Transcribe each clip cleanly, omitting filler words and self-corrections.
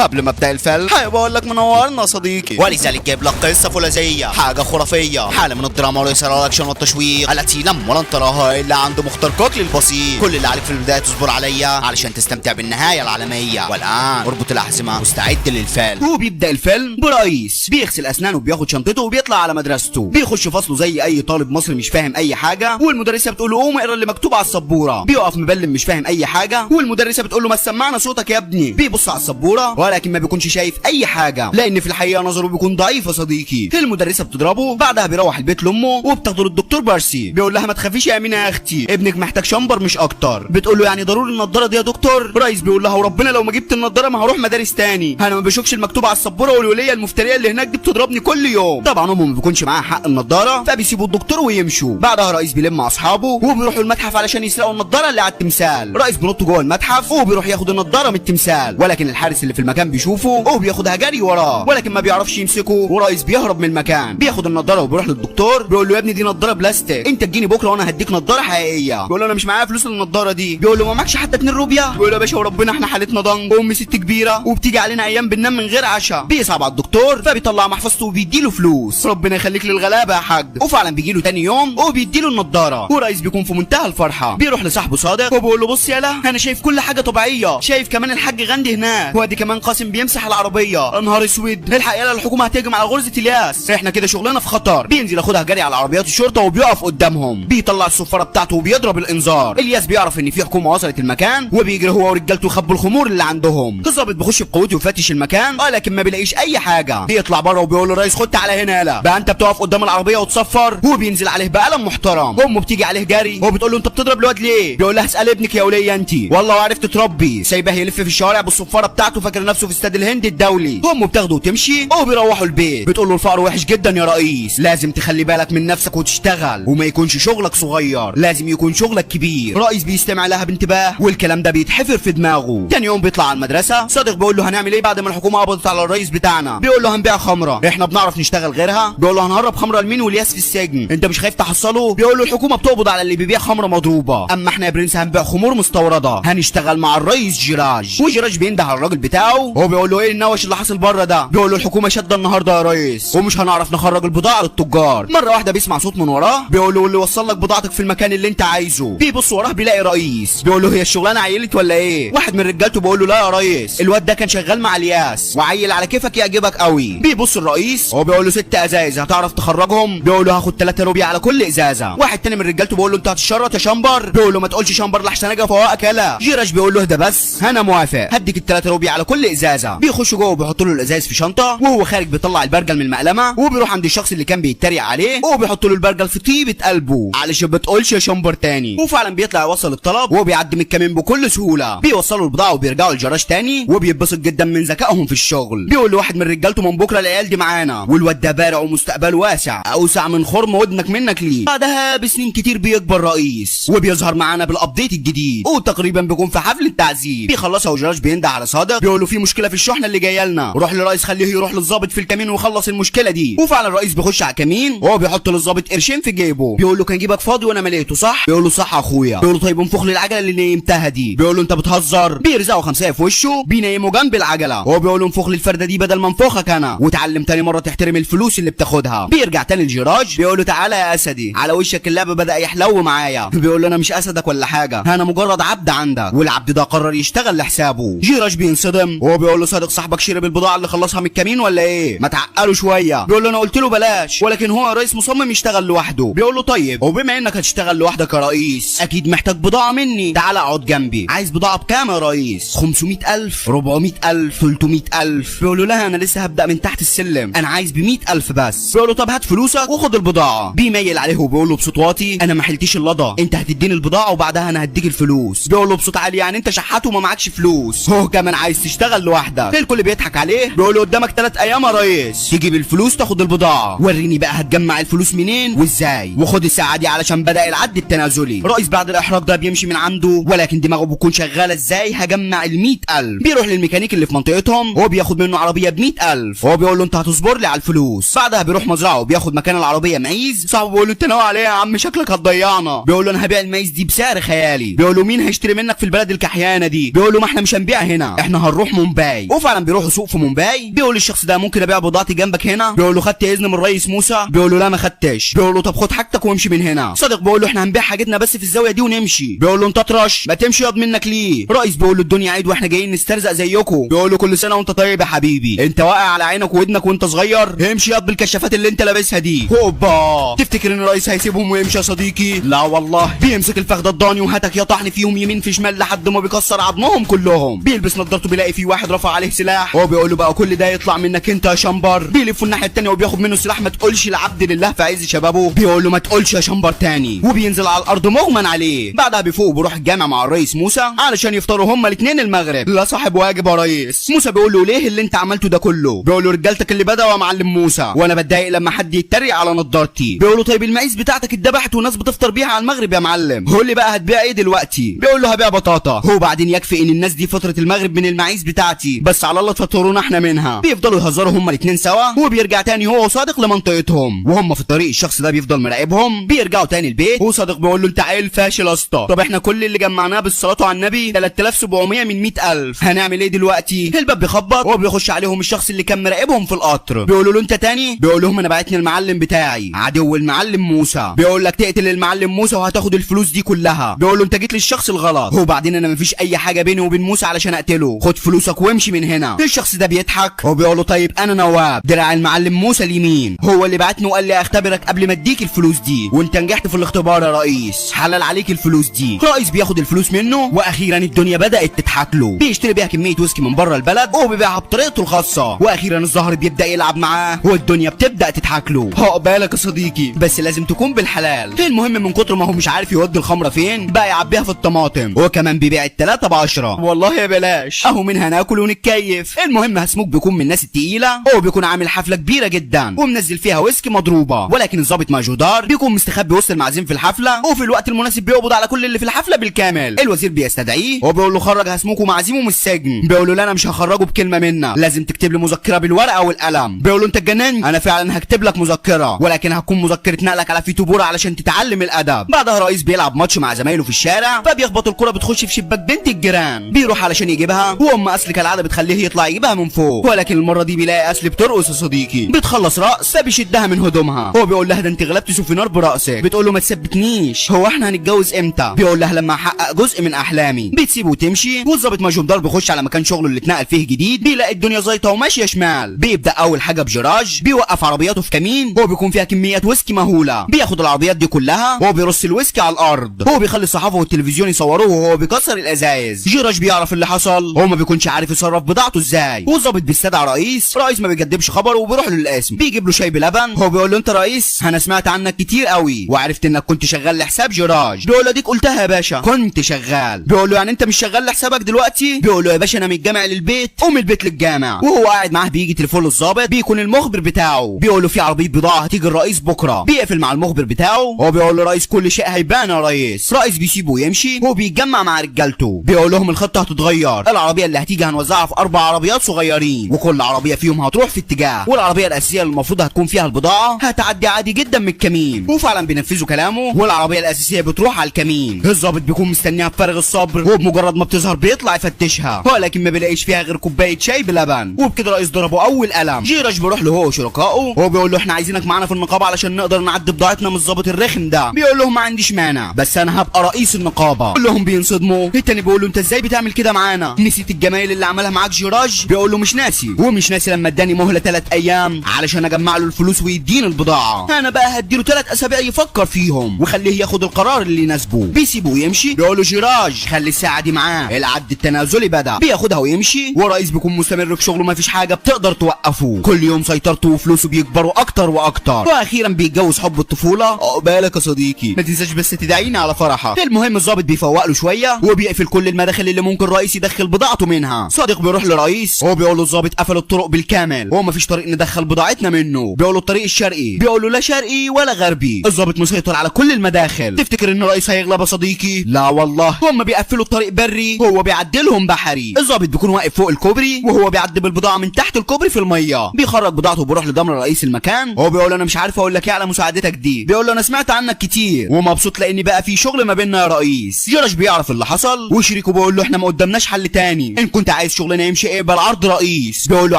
قبل ما ابدا الفيلم حابب اقول لك منورنا صديقي، ولذلك جايب لك قصة فولاذيه، حاجة خرافية، حاله من الدراما والاثارة والاكشن والتشويق التي لم ولن تراها الا عند مختار كوكلي البسيط. كل اللي عليك في البداية تصبر عليا علشان تستمتع بالنهاية العالمية. والان اربط الاحزمه واستعد للفيلم. وبيبدا الفيلم برئيس بيغسل اسنانه وبياخد شنطته وبيطلع على مدرسته. بيخش فصله زي اي طالب مصري مش فاهم اي حاجة، والمدرسة بتقول له قوم اقرا اللي مكتوب على السبوره. بيقف مبلم مش فاهم اي حاجة، والمدرسة بتقول له ما تسمعنا صوتك يا ابني. بيبص على السبوره ولكن ما بيكونش شايف اي حاجة، لان في الحقيقة نظره بيكون ضعيف يا صديقي. المدرسة بتضربه. بعدها بيروح البيت لامه وبتاخده للدكتور بارسي. بيقول لها ما تخافيش يا امينه يا اختي، ابنك محتاج شامبر مش اكتر. بتقول له يعني ضروري النضارة دي يا دكتور؟ رئيس بيقول لها وربنا لو ما جبت النضارة ما هروح مدارس تاني، انا ما بشوفش المكتوب على السبوره، والوليه المفتريه اللي هناك دي بتضربني كل يوم. طبعا امه ما بيكونش معاها حق النضارة، فبيسيبوا الدكتور ويمشوا. بعدها رئيس بيلم اصحابه وبيروحوا المتحف علشان يسرقوا النضارة اللي على التمثال. رئيس بينط جوه المتحف وبيروح ياخد النضارة من التمثال، ولكن الحارس اللي في المكان بيشوفه وبياخدها جري وراه، ولكن ما بيعرفش يمسكه، ورئيس بيهرب من المكان. بياخد النضارة وبيروح للدكتور، بيقول له يا ابني دي نضاره بلاستيك، انت تجيني بكره وانا هديك نضاره حقيقية. بيقول له انا مش معايا فلوس للنضاره دي. بيقول له ما معكش حتى 2 روبيا؟ بيقول له يا باشا وربنا احنا حالتنا ضنك، وامي ست كبيرة وبتيجي علينا ايام بننام من غير عشاء. بيصعب على الدكتور فبيطلع محفظته وبيديله فلوس، ربنا يخليك للغلابه يا حاج. وفعلا بيجي له تاني يوم وبيديله النضارة، ورئيس بيكون في منتهى الفرحة. بيروح لصاحبه صادق وبيقول له بص يالا انا شايف كل حاجة طبيعية، شايف كمان الحاج غندي هناك، وادي كمان قاسم بيمسح العربية. نهار اسود، الحق يالا الحكومة هتهجم على غرزه الياس، احنا كده شغلنا في خطر. بينزل ياخدها جري على عربيات الشرطة وبيقف قدامهم، بيطلع الصفاره بتاعته وبيضرب الانذار. الياس بيعرف ان في حكومة وصلت المكان، وبيجري هو ورجالته يخبوا الخمور اللي عندهم. الظابط بيخش بقوته ويفتش المكان، ولكن ما بيلاقيش اي حاجة. بيطلع بره وبيقول له ريس خد تعالى هنا يالا، بقى انت بتقف قدام العربية وتصفر. هو بينزل عليه بقلم محترم. امه بتيجي عليه جري وبتقول له انت بتضرب الواد ليه؟ بيقول لها اسال ابنك يا وليه انت، والله وعرفت تربي، سايباه يلف في الشوارع بالصفاره بتاعته فاكر نفسه في استاد الهند الدولي. امه بتاخده وتمشي وبيروحوا البيت. بتقول له الفقر وحش جدا يا رئيس، لازم تخلي بالك من نفسك وتشتغل، وما يكونش شغلك صغير، لازم يكون شغلك كبير. رئيس بيستمع لها بانتباه والكلام ده بيتحفر في دماغه. تاني يوم بيطلع على المدرسة، صادق بيقول له هنعمل ايه بعد ما الحكومة قبضت على الرئيس بتاعنا؟ بيقول له هنبيع خمره، احنا بنعرف نشتغل غيرها. بيقول له هنهرب خمره لمين والياس في السجن، انت مش خايف تحصله؟ بيقول له الحكومة بتقبض على اللي بيبيع خمره مضروبة، اما احنا يا برنس هنبيع خمور مستورده، هنشتغل مع الرئيس جيراج. وجيراج بينده على الراجل بتاعه، هو بيقول له ايه النوش اللي حصل بره ده؟ بيقول له الحكومة شاده النهارده يا ريس، ومش هنعرف نخرج البضاعة للتجار. مرة واحدة بيسمع صوت من وراه بيقول له اللي وصل لك بضاعتك في المكان اللي انت عايزه. بيبص وراه بيلاقي رئيس، بيقول له هي الشغلانة عيلت ولا ايه؟ واحد من رجالته بيقول له لا يا ريس، الواد ده كان شغال مع الياس وعيل على كيفك يعجبك قوي. بيبص الرئيس هو بيقول له 6 ازايز هتعرف تخرجهم؟ بيقول له هاخد 3 روبيا على كل ازازة. واحد تاني من رجالته بيقول له انت هتشرط يا شمبر؟ بيقول له ما تقولش شمبر لحسن اجي فوقك يالا. جيراج بيقول له اهدى بس انا موافق، هديك ال3 روبيا على كل ازازة. بيخش جوه وبيحط له الازايز في شنطه، وهو خارج بيطلع البرجل من المقلمه وبيروح عند الشخص اللي كان بيتريق عليه وبيحط له البرجل في طيبة قلبه علشان ما تقولش يا شمبر تاني. وفعلا بيطلع يوصل الطلب وبيعدي من الكمين بكل سهولة. بيوصلوا البضاعة وبيرجعوا الجراج تاني، وبيتبسط جدا من ذكائهم في الشغل. بيقول لواحد من رجالته من بكره العيال دي معانا، والواد ده بارع ومستقبله واسع، اوسع من خرم ودنك منك ليه. بعدها بسنين كتير بيكبر رئيس وبيظهر معانا بال update الجديد، وتقريبا بيكون في حفل التعذيب. بيخلصها وجراج بينده على صادق بيقول له في مشكلة في الشحنة اللي جاية لنا، روح للرئيس خليه يروح للظابط في الكمين ويخلص المشكلة دي. وفعلا الرئيس بيخش على الكمين وهو بيحط للظابط قرشين في جيبه، بيقول له كان جيبك فاضي وانا مليته صح؟ بيقول له صح يا اخويا. بيقول له طيب انفخ لي العجلة اللي نيمتها دي. بيقول له انت بتهزر؟ بيرزقه 5 في وشه، بينيمه جنب العجلة، وهو بيقول له انفخ لي الفرده دي بدل ما انفخك انا، وتعلم تاني مرة تحترم الفلوس اللي بتاخدها. بيرجع تاني الجراج بيقول له تعالى يا اسدي، على وشك اللعب بدا يحلو معايا. بيقول له انا مش اسدك ولا حاجة، انا مجرد عبد عندك. والعبد ده قرر يشتغل لحسابه. جيراج بينصدم وهو بيقول له صادق صاحبك شرب البضاعة اللي خلصها من الكمين ولا ايه؟ ما تعقله شوية. بيقول له انا قلت له بلاش، ولكن هو يا ريس مصمم يشتغل لوحده. بيقول له طيب وبما انك هتشتغل لوحدك يا رئيس اكيد محتاج بضاعة مني، تعالى اقعد جنبي. عايز بضاعة بكام يا ريس؟ 500,000، 400,000، 300,000. بيقول له لا انا لسه هبدا من تحت السلم، انا عايز ب100,000 بس. بيقول له طب هات فلوسك وخد البضاعة. بيميل عليه وبيقول له بصوت واطي انا ما حلتيش اللضا، انت هتديني البضاعة وبعدها انا هديك الفلوس. بيقول له بصوت عالي يعني انت شحات وما معكش فلوس، هو كمان عايز تشتغل لوحدك. الكل بيضحك عليه، بيقول له قدامك 3 ايام يا ريس تجيب الفلوس تاخد البضاعة، وريني بقى هتجمع الفلوس منين وازاي، وخد الساعة دي علشان بدا العد التنازلي. رئيس بعد الاحراج ده بيمشي من عنده، ولكن دماغه بتكون شغالة ازاي هجمع ال100,000. بيروح للميكانيك اللي في منطقتهم وهو بياخد منه عربية ب100,000، وهو بيقول له انت هتصبر لي على الفلوس. بعدها بيروح مزرعة وبياخد مكان العربية معيز. صاحبه بيقول له انت ناوي على ايه يا عم، شكلك هتضيعنا. بيقول له انا هبيع المعيز دي بسعر خيالي. بيقول له مين هيشتري منك في البلد الكحيانه دي؟ بيقول له ما احنا مش هنبيع هنا، احنا هنروح مومباي. مومباي. وفعلا بيروحوا سوق في مومباي. بيقول للشخص ده ممكن ابيع بضاعتي جنبك هنا؟ بيقول له خدت اذن من الرئيس موسى؟ بيقول له لا ما خدتش. بيقول له طب خد حاجتك وامشي من هنا. صادق بيقول له احنا هنبيع حاجتنا بس في الزاوية دي ونمشي. بيقول له انت اطرش، ما تمشي ياض منك ليه؟ رئيس بيقول له الدنيا عيد واحنا جايين نسترزق زيكم. بيقول له كل سنة وانت طيب يا حبيبي، انت واقع على عينك ودنك وانت صغير، امشي ياض بالكشافات اللي انت لابسها دي. هوبا، تفتكر ان الرئيس هيسيبهم ويمشي يا صديقي؟ لا والله، بيمسك الفخده الضاني وهتك يا طحن فيهم يمين في شمال لحد ما بيكسر عظمهم كلهم. بيلبس نظارته بيلاقي في واحد رفع عليه سلاح، هو بيقول له بقى كل ده يطلع منك انت يا شمبر. بيلفوا الناحية الثانية وبياخد منه سلاح، ما تقولش لعبد لله في عز شبابه. بيقول له ما تقولش يا شمبر تاني، وبينزل على الارض مغمى عليه. بعدها بيفوق وبيروح الجامع مع الرئيس موسى علشان يفطروا هما الاثنين المغرب. لا صاحب واجب يا ريس. موسى بيقول له ليه اللي انت عملته ده كله؟ بيقول له رجالتك اللي بدأوا يا معلم موسى، وانا بتضايق لما حد يتريق على نضارتي. بيقول له طيب المعيز بتاعتك اتذبحت وناس بتفطر بيها على المغرب يا معلم، هو اللي بقى هتبيع ايه دلوقتي؟ بيقول له هبيع بطاطا. هو بعدين يكفي ان الناس دي فطرت المغرب من المعيز بتاعتي، بس على الله تفطرونا احنا منها. بيفضلوا يهزروا هما الاثنين سوا، وبيرجع تاني هو وصادق لمنطقتهم. وهم في الطريق الشخص ده بيفضل مراقبهم. بيرجعوا تاني البيت وصادق بيقول له انت عيل فاشل يا اسطى، طب احنا كل اللي جمعناه بالصلاة على النبي 3700 من 100,000، هنعمل ايه دلوقتي؟ الباب بيخبط وبيخش عليهم الشخص اللي كان مراقبهم في القطر. بيقولوا له انت تاني؟ بيقول لهم انا بعتني المعلم بتاعي عدو المعلم موسى، بيقول لك تقتل المعلم موسى وهتاخد الفلوس دي كلها. بيقول له انت جيت للشخص الغلط، هو بعدين انا مفيش اي حاجة بيني وبين موسى علشان اقتله، خد فلوسك وامشي من هنا. الشخص ده بيضحك وبيقول له طيب انا نواب دراع المعلم موسى اليمين، هو اللي بعتني وقال لي اختبرك قبل ما اديك الفلوس دي، وانت نجحت في الاختبار يا رئيس، حلال عليك الفلوس دي. رئيس بياخد الفلوس منه، واخيرا الدنيا بدات تضحك له. بيشتري بيها كمية ويسكي من بره البلد وبيبيعها بطريقته الخاصة. واخيرا الزهر بيبدا يلعب معاه والدنيا بتبدا تضحك له. عقبالك يا صديقي، بس لازم تكون بالحلال. المهم من كتر ما هو مش عارف يودي الخمرة فين بقى يعبيها في الطماطم، وكمان بيبيع الثلاثة ب10، والله يا بلاش، اهو منها ناكل ونتكيف. المهم هسموك بيكون من الناس التقيله، هو بيكون عامل حفلة كبيرة جدا ومنزل فيها ويسكي مضروبة، ولكن الضابط ماجودار بيكون مستخبي وسط المعازيم في الحفلة، وفي الوقت المناسب بيقبض على كل اللي في الحفلة بالكامل. الوزير بيستدعيه وبيقول له خرج هسموك ومعازيمه من السجن. بيقول له لا انا مش هخرجه بكلمه منك، لازم تكتب لي مذكره بالورقة والقلم. بيقول له انت اتجننت، انا فعلا هكتب لك مذكره، ولكن هتكون مذكره نقلك على فيتوبورا علشان تتعلم الادب. بعدها رئيس بيلعب ماتش مع زمايله في الشارع، فبيخبط الكره بتخش في شباك بنت الجيران، بيروح علشان يجيبها، وام اصل كالعادة بتخليه يطلع يجيبها من فوق، ولكن المرة دي بيلاقي اصل بترقص يا صديقي، بتخلص رقص فبيشدها من هدومها. هو بيقول لها ده انت غلبت سوفينار برقصك. بتقول له ما تثبتنيش، هو احنا هنتجوز امتى؟ بيقول لها لما احقق جزء من احلامي. بتسيبه وتمشي. والظابط ماجومدار بيخش على مكان شغله اللي اتنقل فيه جديد، بيلاقي الدنيا زيطه وماشية شمال. بيبدا اول حاجة بجراج، بيوقف عربياته في كمين، هو بيكون فيها كميات ويسكي مهولة، بياخد العربيات دي كلها وهو بيرص الويسكي على الارض، هو بيخلي الصحافة والتلفزيون يصوروه وهو بيكسر الازايز. جراج بيعرف اللي حصل، هو ما بيكونش عارف يتصرف بضاعته ازاي. والظابط بيستدعى رئيس، رئيس ما بيكدبش خبره وبيروح له للقسم، بيجيب له شاي بلبن. هو بيقول له انت رئيس، انا سمعت عنك كتير قوي وعرفت انك كنت شغال لحساب جراج. بيقول له ديك قلتها يا باشا، كنت شغال. بيقول له يعني انت مش شغال لحسابك دلوقتي؟ بيقول له يا باشا انا من الجامع للبيت ومن البيت للجامع. وهو قاعد معاه بيجي تليفون للظابط، بيكون المخبر بتاعه، بيقول له في عربية بضاعة هتيجي الرئيس بكره. بيقفل مع المخبر بتاعه، هو بيقول له رئيس كل شيء هيبان يا ريس. رئيس بيسيبه ويمشي، هو بيتجمع مع رجالته، بيقول لهم الخطة هتتغير، العربية اللي هتيجي هنوزعها في 4 عربيات صغيرين، وكل عربية فيهم هتروح في اتجاه، والعربية الاساسية اللي المفروض هتكون فيها البضاعة هتعدي عادي جدا من الكمين. وفعلا بينفذوا كلامه، والعربية الاساسية بتروح على الكمين. الظابط بيكون مستنيها بفارغ الصبر، وبمجرد ما بتظهر بيطلع يفتشها، ولكن ما بيلاقيش فيها غير كوباية شاي بلبن. وبكده رئيس ضربه اول قلم. جيراج بيروح له هو وشركائه، هو بيقول له احنا عايزينك معانا في النقابة علشان نقدر نعدي بضاعتنا من الظابط الرخم ده. بيقول لهم ما عنديش مانع، بس انا هبقى رئيس النقابة. كلهم بينصدموا. التاني بيقول له انت ازاي بتعمل كده معانا؟ نسيت الجمايل اللي عملها معاك جيراج؟ بيقول له مش ناسي، ومش ناسي لما اداني مهله 3 ايام علشان اجمع له الفلوس ويديني البضاعة، انا بقى هديله 3 اسابيع يفكر فيهم وخليه ياخد القرار اللي يناسبه. بيسيبه ويمشي. بيقول له جيراج خلي الساعة دي معاه، العد التنازلي بدا. بياخدها ويمشي. ورئيس بيكون مستمر في شغله، مفيش حاجة بتقدر توقفه، كل يوم سيطرته وفلوسه بيكبروا اكتر واكتر. واخيرا بيتجوز حب الطفولة. عقبالك يا صديقي، ما تنساش بس تدعيني على فرحك. المهم الظابط بيفوق له شوية وبيقفل كل المداخل اللي ممكن رئيس يدخل بضاعته منها. صادق بيروح لرئيس، هو بيقول له الظابط قفل الطرق بالكامل وهو مفيش طريق ندخل بضاعتنا منه. بيقول له الطريق الشرقي، بيقول له لا شرقي ولا غربي، الظابط مسيطر على كل المداخل. تفتكر ان الرئيس هيغلب يا صديقي؟ لا والله، هم بيقفلوا الطريق بري هو بيعدلهم بحري. الظابط بيكون واقف فوق الكوبري وهو بيعدي بالبضاعه من تحت الكوبري في المية، بيخرج بضاعته وبيروح لدمر رئيس المكان. هو بيقول له انا مش عارف اقول لك ايه على مساعدتك دي. بيقول له انا سمعت عنك كتير ومبسوط لان بقى في شغل ما بيننا يا رئيس. جراج بيعرف اللي حصل، وشريكه بيقول له احنا ما قدامناش حل تاني، ان كنت انت عايز شغلنا يمشي اقبل عرض رئيس. بيقول له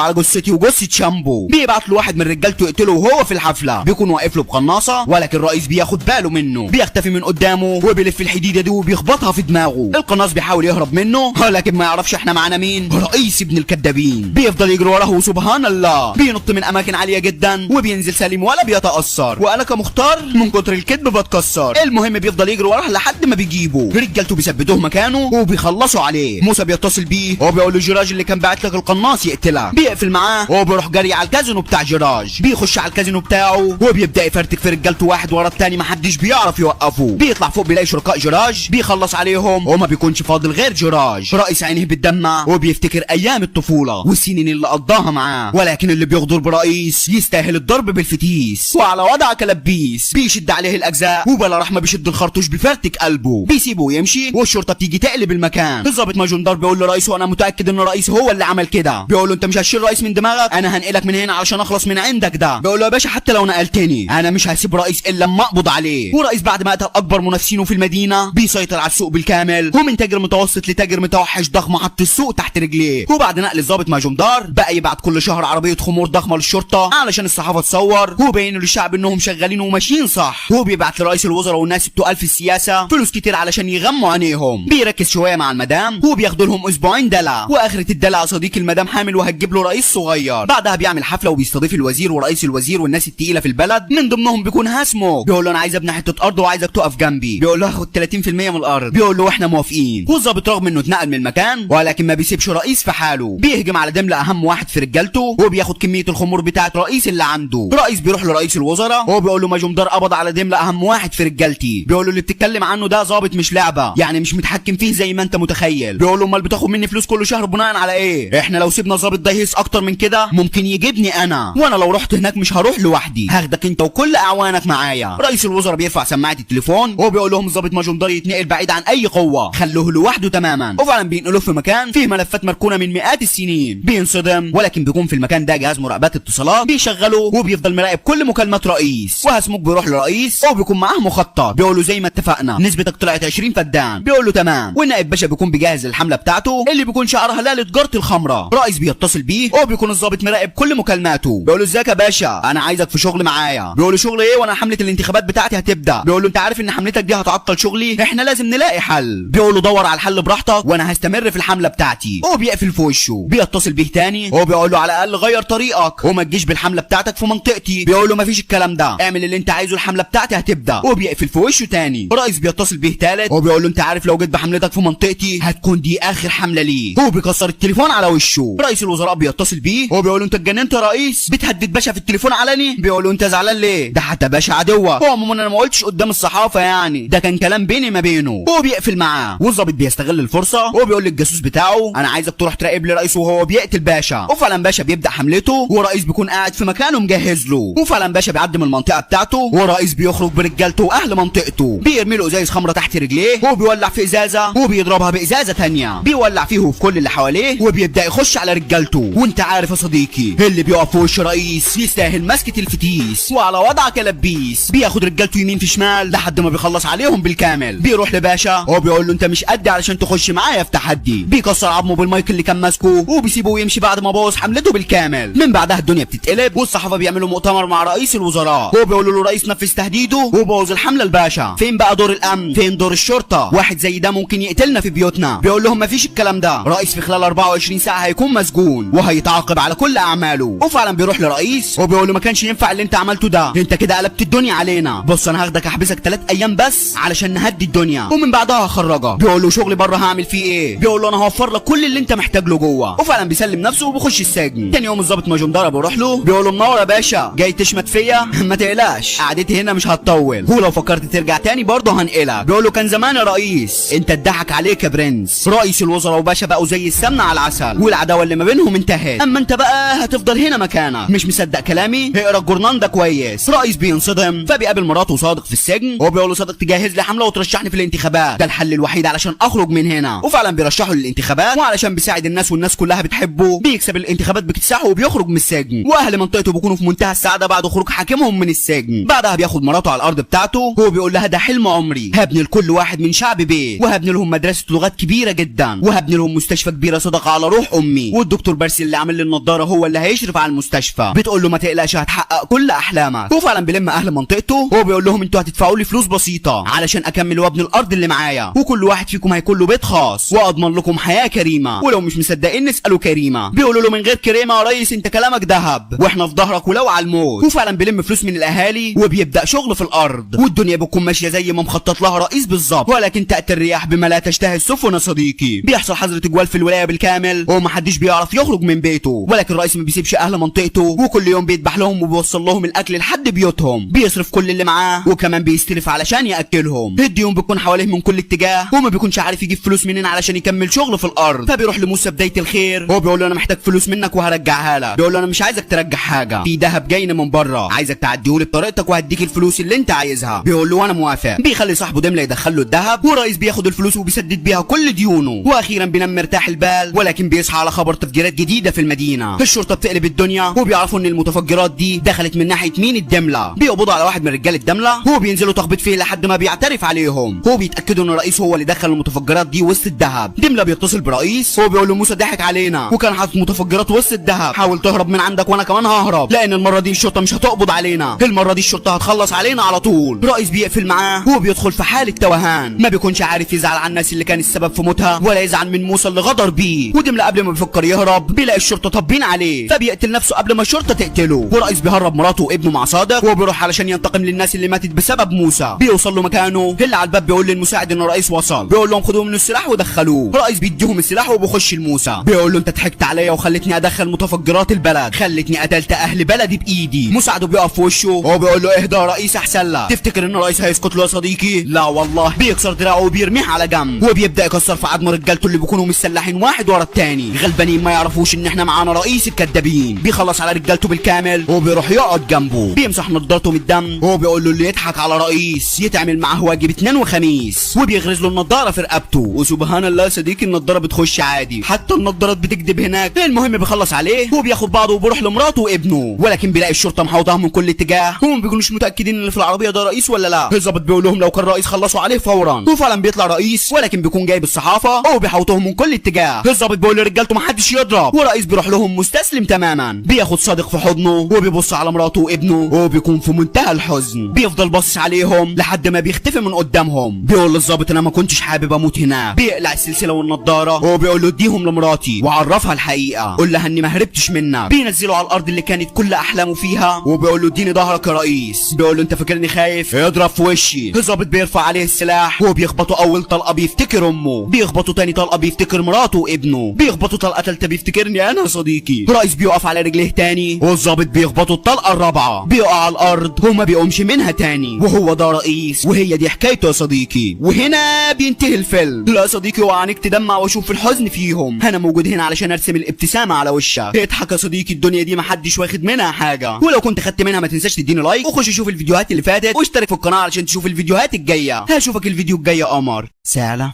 على جثتي وجثه شامبو. بيبعت له واحد من رجالته يقتله وهو في الحفلة، بيكون واقف له بقناصه، ولكن الرئيس بياخد باله منه، بيختفي من قدامه وبيلف الحديدة دي وبيخبطها في دماغه. القناص بيحاول يهرب منه ولكن ما يعرفش احنا معانا مين، رئيس ابن الكدابين. بيفضل يجري وراه وسبحان الله بينط من اماكن عالية جدا وبينزل سليم ولا بيتاثر، وانا كمختار من كتر الكذب بتكسر. المهم بيفضل يجري وراه لحد ما بيجيبه، رجالته بيثبتوه مكانه وبيخلصوا عليه. موسى بيتصل بيه وبيقول له جيراج اللي كان باعت لك القناص يقتلك. بيقفل معاه وبيروح جري على الكازينو بتاع جيراج، بيخش على الكازينو بتاعه وبيبدا يفرتك في رجالته واحد ورا التاني، محدش بيعرف يوقفه. بيطلع فوق بيلاقي شركاء جيراج، بيخلص عليهم وما بيكونش فاضل غير جيراج. رئيس عينيه بتدمع وبيفتكر ايام الطفولة والسنين اللي قضاها معاه، ولكن اللي بيغدر برئيس يستاهل الضرب بالفتيس. وعلى وضعك لبيس بيشد عليه الاجزاء وبلا رحمه بيشد الخرطوش بفرتك قلبه، بيسيبه يمشي والشرطة بتيجي تقلب المكان. الضابط ماجوندار بيقول لرئيس وانا متاكد ان الرئيس هو اللي عمل كده. بيقول له انت مش هتشيل رئيس من دماغك، انا هنقلك من هنا علشان اخلص من عندك ده. بيقول له يا باشا حتى لو نقلتني انا مش هسيب رئيس الا لما اقبض عليه. ورئيس بعد ما قتل اكبر منافسينه في المدينة بيسيطر على السوق بالكامل، ومن تاجر متوسط لتاجر متوحش ضخم حط السوق تحت رجليه. وبعد نقل الضابط ماجومدار بقى يبعت كل شهر عربية خمور ضخمة للشرطة علشان الصحافة تصور وبينوا للشعب انهم شغالين وماشيين صح. وبيبعت لرئيس الوزراء والناس التقال في السياسة فلوس كتير علشان يغموا عينيهم. بيركز شوية مع المدام وبياخدوا لهم اسبوعين دلع، واخره الدلع يا صديقي المدام حامل وهتجيب له رئيس صغير. بعدها بيعمل حفلة وبيستضيف الوزير ورئيس الوزير والناس التقيله في البلد، من ضمنهم بيكون هاسمو. بيقول له انا عايز ابني حتة ارض وعايزك تقف جنبي. بيقول له هاخد 30% من الارض. بيقول له احنا موافقين. والظابط رغم انه اتنقل من المكان ولكن ما بيسيبش رئيس في حاله، بيهجم على دملة اهم واحد في رجالته وبياخد كمية الخمور بتاعه رئيس اللي عنده. رئيس بيروح لرئيس الوزراء وهو بيقول له ماجومدار قبض على دملة اهم واحد في رجالتي. بيقول له اللي بتتكلم عنه ده ظابط مش لعبه، يعني مش متحكم فيه زي ما انت متخيل. بيقول له امال بتاخد مني فلوس كل شهر بناء على ايه؟ احنا لو سيبنا الظابط ده يهيص اكتر من كده ممكن يجيبني انا، وانا لو رحت هناك مش هروح لوحدي، هاخدك انت وكل اعوانك معايا. رئيس الوزراء بيرفع سماعه التليفون وهو بيقول لهم الظابط ماجومدار يتنقل بعيد عن اي قوة، خلوه لوحده تماما. وفعلا بينقلوه في مكان فيه ملفات مركونة من مئات السنين. بينصدم ولكن بيكون في المكان ده جهاز مراقبات اتصالات بيشغله وبيفضل مراقب كل مكالمات رئيس. وهسموك بيروح لرئيس وبيكون معاه مخطط، بيقول له زي ما اتفقنا نسبتك طلعت 20 فدان. بيقول له تمام. والنائب باشا بيكون بيجهز الحملة بتاعته اللي بيكون شعرها لا لتجاره الخمرة. رئيس بيتصل بيه وبيكون الظابط مراقب كل مكالماته. بيقول له ازيك يا باشا انا عايزك في شغل معايا. بيقول له شغل ايه وانا حمله الانتخابات بتاعتي هتبدا. بيقول له انت عارف ان حملتك دي هتعطل شغلي، احنا لازم نلاقي حل. بيقول له دور على الحل براحتك وانا هستمر في الحملة بتاعتي. وبيقفل في وشه. بيتصل بيه تاني وبيقول له على الاقل غير طريقك وما تجيش بالحمله بتاعتك في منطقتي. بيقول له مفيش الكلام ده، اعمل اللي انت عايزه الحملة بتاعتي هتبدا. وبيقفل في وشه تاني. رئيس بيتصل بيه تالت وبيقول له انت عارف لو جيت بحملتك في منطقتي هتكون دي اخر حمله ليه. هو بيكسر التليفون على وشه. رئيس الوزراء بيتصل بيه وبيقول له انت اتجننت يا رئيس، بتهدد باشا في التليفون علني. بيقول له انت زعلان ليه؟ ده حتى باشا عدوه. هو عموما انا ما قلتش قدام الصحافة يعني، ده كان كلام بيني ما بينه. هو بيقفل معاه. والظابط بيستغل الفرصة وبيقول للجاسوس بتاعه انا عايزك تروح تراقب لي رئيس وهو بيقتل باشا. وفعلا باشا بيبدا حملته ورئيس بيكون قاعد في مكانه مجهز له. وفعلا باشا بيعدي من المنطقة بتاعته ورئيس بيخرج برجالته واهل منطقته، بيرمي له ازايز خمره تحت رجليه وبيولع في ازازة وبيضربها بازازه ثانية، بيولع فيه وفي كل اللي حواليه وبيبدا يخش على رجالته. وانت عارف يا صديقي اللي بيقف في وش رئيس يستاهل مسكه الفتيس. وعلى وضعك يا لبيس. بياخد رجالته يمين في شمال لحد ما بيخلص عليهم بالكامل. بيروح لباشا وبيقول له انت مش قدي علشان تخش معايا في تحدي. بيكسر عظمه بالمايك اللي كان ماسكه وبيسيبه ويمشي بعد ما بوظ حملته بالكامل. من بعدها الدنيا بتتقلب والصحافة بيعملوا مؤتمر مع رئيس الوزراء وبيقولوا له رئيس نفذ تهديده وبوظ الحملة الباشا. فين بقى دور الامن؟ فين دور الشرطة؟ واحد زي ده ممكن يقتلنا في بيوتنا. بيقول لهم مفيش الكلام ده، رئيس في خلال 24 ساعة هيكون مسجون وهيتعاقب على كل اعماله. وفعلا بيروح لرئيس وبيقول له ما كانش ينفع اللي انت عملته ده، انت كده قلبت الدنيا علينا. بص انا هاخدك احبسك 3 ايام بس علشان نهدي الدنيا ومن بعدها هخرجك. بيقول له شغلي بره هعمل فيه ايه؟ بيقول له انا هوفر لك كل اللي انت محتاج له جوه. وفعلا بيسلم نفسه وبيخش السجن. تاني يوم الظابط ماجومدار بيروح له بيقول له منور يا باشا، جاي تشمت فيا؟ ما تقلقش قعدتي هنا مش هتطول، ولو فكرت ترجع تاني برضه هنقلك. بيقول له كان زمان يا رئيس، انت اتضحك عليك يا برنس. رئيس الوزراء وباشا بقوا زي السمنة على العسل والعداوة اللي ما بينهم انتهت، اما انت بقى هتفضل هنا مكانك. مش مصدق كلامي؟ اقرا الجورنان ده كويس. رئيس بينصدم فبيقابل مراته صادق في السجن وبيقول له صادق تجهز لي حمله وترشحني في الانتخابات، ده الحل الوحيد علشان اخرج من هنا. وفعلا بيرشحه للانتخابات، وعلشان بيساعد الناس والناس كلها بتحبه بيكسب الانتخابات باكتساحه وبيخرج من السجن. واهل منطقته بيكونوا في منتهى السعادة بعد خروج حاكمهم من السجن. بعدها بياخد مراته على الارض بتاعته وهو بيقول لها ده حلم عمري، هبني لكل واحد من شعب بيت، وهبني لهم مدرسه لغات كبيرة جدا، وهبني لهم مستشفى مستشفى كبيرة صدقه على روح امي، والدكتور بارسي اللي عامل لي النضارة هو اللي هيشرف على المستشفى. بتقول له ما تقلقش هتحقق كل احلامك. وفعلا بيلم اهل منطقته وبيقول لهم انتوا هتدفعوا لي فلوس بسيطة علشان اكمل وابني الارض اللي معايا، وكل واحد فيكم هيكون له بيت خاص، واضمن لكم حياة كريمة، ولو مش مصدقين نسالوا كريمة. بيقولوا له من غير كريمة يا ريس، انت كلامك ذهب واحنا في ظهرك ولو على الموت. وفعلا بيلم فلوس من الاهالي وبيبدا شغل في الارض، والدنيا بتكون ماشية زي ما مخطط لها رئيس بالظبط، ولكن تاتي الرياح بما لا تشتهي السفن يا صديقي. بيحصل حظر تجوال في الولاية بالكامل ومحدش بيعرف يخرج من بيته، ولكن الرئيس ما بيسيبش اهل منطقته، وكل يوم بيذبح لهم وبيوصل لهم الاكل لحد بيوتهم، بيصرف كل اللي معاه وكمان بيستلف علشان ياكلهم. الديون بتكون حواليه من كل اتجاه وما بيكونش عارف يجيب فلوس منين علشان يكمل شغله في الارض. فبيروح لموسى بداية الخير، هو بيقول له انا محتاج فلوس منك وهرجعها لك. بيقول له انا مش عايزك ترجع حاجة، في ذهب جاي من بره عايزك تعديهولي بطريقتك وهديك الفلوس اللي انت عايزها. بيقول له انا موافق. بيخلي صاحبه دمله يدخل له الذهب، ورئيس بياخد الفلوس وبيسدد بيها كل ديونه. واخيرا بينام مرتاح البال، ولكن بيصحى على خبر تفجيرات جديدة في المدينة. الشرطة بتقلب الدنيا وبيعرفوا ان المتفجرات دي دخلت من ناحية مين الدمله. بيقبضوا على واحد من رجال الدمله وبينزلوا تخبط فيه لحد ما بيعترف عليهم. هو بيتاكدوا ان الرئيس هو اللي دخل المتفجرات دي وسط الذهب. دمله بيتصل برئيس هو بيقول له موسى ضحك علينا وكان حاطط متفجرات وسط الذهب، حاول تهرب من عندك وانا كمان ههرب، لان المرة دي الشرطة مش هتقبض علينا، المرة دي الشرطة هتخلص علينا على طول. رئيس بيقفل معاه وبيدخل في حاله توهان، ما بيكونش عارف يزعل على الناس اللي كان السبب في موتها ولا يزعل من موسى اللي غدر بيه. ودمله قبل ما بيفكر يهرب بيلاقي الشرطة طابين عليه، فبيقتل نفسه قبل ما الشرطة تقتله. ورئيس بيهرب مراته وابنه مع صادق وبيروح علشان ينتقم للناس اللي ماتت بسبب موسى. بيوصل له مكانه اللي على الباب، بيقول للمساعد ان الرئيس وصل، بيقول لهم خدوا منه السلاح ودخلوه. رئيس بيديهم السلاح وبيخش لموسى، بيقول له انت ضحكت عليا وخلتني ادخل متفجرات البلد، خلتني قتلت اهل بلدي بايدي. مساعدة بيقف في وشه وهو بيقول له اهدى يا رئيس احسن لك. تفتكر ان الرئيس هيسكت له يا صديقي؟ لا والله. بيكسر دراعه وبيرميه على جنب، وبيبدا يكسر في عظم رجالته اللي بيكونوا مسلحين واحد ورا التاني، غلبانين ما يعرفوش ان احنا معانا رئيس الكدابين. بيخلص على رجالته بالكامل وبيروح يقعد جنبه، بيمسح نضارته من الدم وهو بيقول له اللي يضحك على رئيس يتعمل معاه واجب 2 وخميس، وبيغرز له النضارة في رقبته. وسبحان الله يا صديقي النضارة بتخش عادي، حتى النضارات بتكذب هناك. المهم بيخلص عليه وبياخد بعضه وبيروح لمراته وابنه، ولكن بيلاقي الشرطة محوطاهم من كل اتجاه وهم بيكونوش متاكدين ان اللي في العربية ده رئيس ولا لا. الظابط بيقول لهم لو كان رئيس خلصوا عليه فورا، وفعلا بيطلع رئيس، ولكن بيكون جايب الصحافة وبيحوطوهم من كل اتجاه. الظابط بيقول لرجالته ما حدش يضرب، ورئيس بيروح لهم مستسلم تماما، بياخد صادق في حضنه وبيبص على مراته وابنه وبيكون في منتهى الحزن. بيفضل باصص عليهم لحد ما بيختفي من قدامهم. بيقول للظابط انا ما كنتش حابب اموت هناك. بيقلع السلسلة والنضاره وبيقول له اديهم لمراتي وعرفها الحقيقة، قول لها اني ما هربتش منك. بينزله على الارض اللي كانت كل احلامه فيها وبيقول له اديني ظهرك يا رئيس. بيقول له انت فاكرني خايف؟ اضرب في وشي. الظابط بيرفع عليه السلاح وبيخبطه اول طلقه بيفتكر امه، بيخبطه تاني طلقه بيفتكر مراته وابنه، بيخبطه طلقه ثالثة بيفتكرني انا يا صديقي. رئيس بيقف على رجليه تاني والظابط بيخبطه الطلقة الرابعة، بيقع على الارض وما بيقومش منها تاني. وهو ده رئيس وهي دي حكايته يا صديقي. وهنا بينتهي الفيلم. لا يا صديقي وعينيك تدمع واشوف الحزن فيهم، انا موجود هنا علشان ارسم الابتسامة على وشك. اضحك يا صديقي، الدنيا دي محدش واخد منها حاجة، ولو كنت خدت منها ما تنساش تديني like وخش شوف الفيديوهات اللي فاتت واشترك في القناة علشان تشوف الفيديوهات الجاية. هشوفك الفيديو الجاي يا قمر. سلام.